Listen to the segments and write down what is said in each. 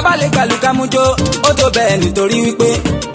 Tábà lè gbàlùkàmújó, ó tó bẹ́ẹ̀ nítorí wípé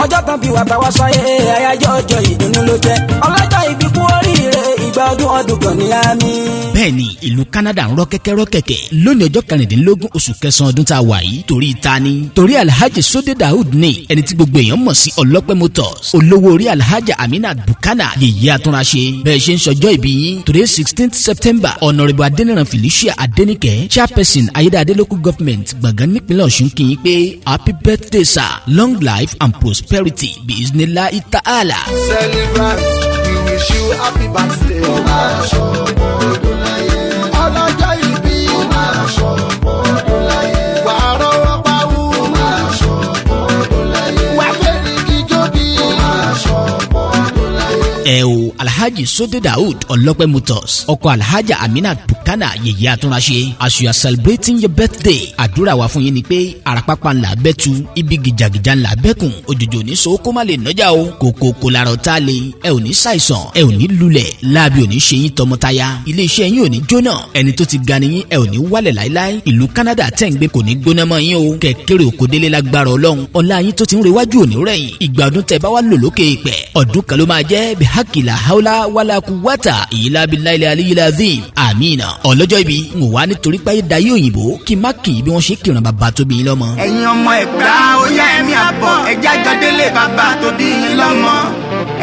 ọjọ́ tán bí wàtá wá sáyé, àyájọ́ ọjọ́ ìdùnnú ló jẹ́. Ọlọ́jọ́ ìbí kú oríire, ìgbà ọdún ọdún kan ní àmì. Bẹ́ẹ̀ni, ìlú Canada ń rọ kẹ́kẹ́ rọ kẹ̀kẹ́ lónìí, ọjọ́ 16 oṣù kẹsàn-án ọdún tá a wà yìí. Torí tani? Torí Alhaji Sode Daoud ní ẹni tí gbogbo èèyàn mọ̀ sí Ọlọ́pẹ́ Motors, olówó orí Alhaji Aminat Bukana, yèyé àtúnraṣe. Bẹ́ẹ̀ ṣe ń ṣọjọ́ ìbí yín today, 16th September, Honourable Adeniran Felicia Adenike, chairperson, Ayédáadé Local Government, Gbọ̀ngàn, nípínlẹ̀ Ọ̀ṣun, kí yín pé happy birthday, sir, long life and prosperity, bi'iznillahi ta'ala. Celebrant, we wish you happy birthday. Ó máa ṣọ̀pọ̀ ọdún láyé. Ọlọ́jọ́ ìbí. Ó máa ṣọ̀pọ̀ ọdún láyé. Wà á rọ́wọ́ pawú. Ó máa ṣọ̀pọ̀ ọdún láyé. Wà á fẹ́rìgì jóbi. Ó máa ṣọ̀pọ̀ ọdún láyé. Ẹ o, Alhaji Sode Daoud, Ọlọ́pẹ́ Motors, ọkọ Alhaja Aminat Bukana, yèyé àtúnraṣe, as you are celebrating your birthday, àdúrà wa fún yín ni pé àràpápá ńlá bẹ́tu, ibi gìjàgìjà ńlá bẹ́kùn, òjòjò ní so kó má lè nọ́jà o, kòkòkò làrọ̀ tá a lè. Ẹ ò ní ṣàìsàn, ẹ ò ní lulẹ̀, láabi ò ní ṣe yín tọmọtaya, iléeṣẹ́ yín ò ní jóná. Ẹni tó ti ga ni yín, ẹ ò ní wálẹ̀ láíláí. Ìlú Canada tẹ̀ ń gbé kò ní gbóná mọ́ yín o. Kẹ̀kẹ́rẹ́ òkòdélé lágbára Ọlọ́run. Ọlá yín tó ti ń rewájú ò ní rẹ̀yìn. Ìgbà ọdún tẹ bá wà lò lókè ìpẹ́, ọdún kan ló máa jẹ́. Bihakila haula wala kuwata ìyílá abiláilẹ̀ aliyilá azim, amina. Ọlọ́jọ́ ibi ń wá nítorí pé dayé òyìnbó kí má kì í bí wọ́n ṣe kìràn bàbá tó bí yín lọ́mọ. Ẹ̀yin ọmọ Ẹ̀gbá, ó yá, ẹ̀mí àbọ̀, ẹ̀já jọdélé bàbá tó bí yín lọ́mọ.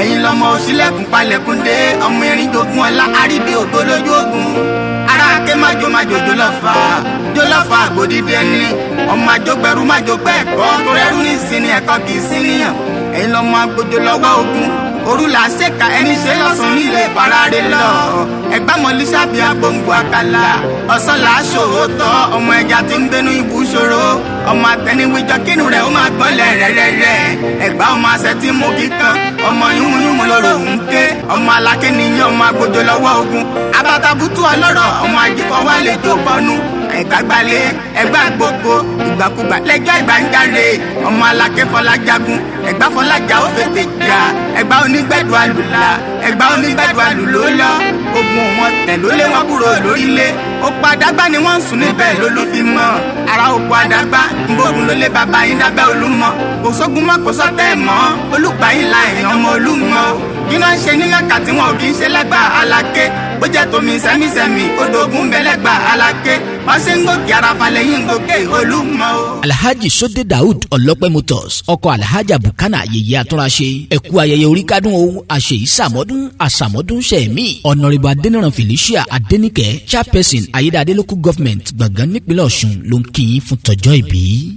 Ẹ̀yin lọ́mọ òsílẹ̀kùn palẹ̀kùndé, ọmọ erin jogun ọlá, àríbi ògbó lójú ogun, ara ké májò májò jólọ́fà jólọ́fà, àgbòdìdí ẹni ọmọ àjọgbẹ̀rú májògbẹ́ ẹ̀kọ́ torí ẹrú ní ìsinmi, ẹ̀kọ́ kì í sí níyàn. Ẹ̀yin lọ́mọ agbójó lọ́wọ́ ogun òru là ṣèkà, ẹni ṣe lọ́sùn nílé ìfarare lọ. Ẹ̀gbá mọ̀lísàbí, agbóǹgbò àkàlà, ọ̀sán là á ṣòótọ́, ọmọ ẹja tí ń gbénú ibú ṣòro, ọmọ àtẹniwíjọ kínú rẹ̀ ó máa gbọ́nlẹ̀ rẹ̀rẹ̀rẹ̀. Ẹ̀gbá ọmọ àṣẹ tí mú kíkan, ọmọ yúnmúyúnmú lóró ń ké, ọmọ aláké nìyẹn, ọmọ agbójó lọ́wọ́ ogun, abatabutu ọlọ́rọ̀, ọmọ ajífọwálejò bọnú. Ẹ̀gbá gbalẹ̀, Ẹ̀gbá gbogbo ìgbàkúgbà lẹ́jọ́ ìgbà ń jáde, ọmọ aláké fọlájagun, Ẹ̀gbá fọlájà ó fètè jà, Ẹ̀gbá onígbẹ̀dù àlùlà, Ẹ̀gbá onígbẹ̀dù àlùló lọ ogun wọn tẹ̀ ló lé wọn kúrò lórílẹ̀. Oko àdágbà ni wọ́n ń sùn níbẹ̀ ló ló fi mọ́ ara oko àdágbà nbógun ló lé bàbá yín dábẹ́ Olúmọ. Kò sógun mọ́, kò sọ́tẹ̀ mọ́, olùgbà yín la èèyàn ọmọ Olúmọ. Kí náà ń ṣe ní Mẹ́ka tí wọn ò kì í ṣe lẹ́gbà Aláké? Bó jẹ́ tomi sẹ́mísẹ́mí, odò ogun bẹ lẹ́gbà Aláké. Wọ́n ṣe ń gòkè Àràfà lẹ́yìn gòkè Olúmọ o. Alhaji Sode Daoud, Ọlọ́pẹ́ Motors, ọkọ Alhaja Bukana, yèyé àtúnraṣe, ẹ̀kú ayẹyẹ orí kádùn o, àṣeyí sàmọ́dún, àsàmọ́dún sẹ̀mí. Honourable Adeniran Felicia Adenike, chairperson, Ayédáadé Local Government, Gbọ̀ngàn, nípínlẹ̀ Ọ̀ṣun, ló ń kí yín fún tọjọ́ ìbí.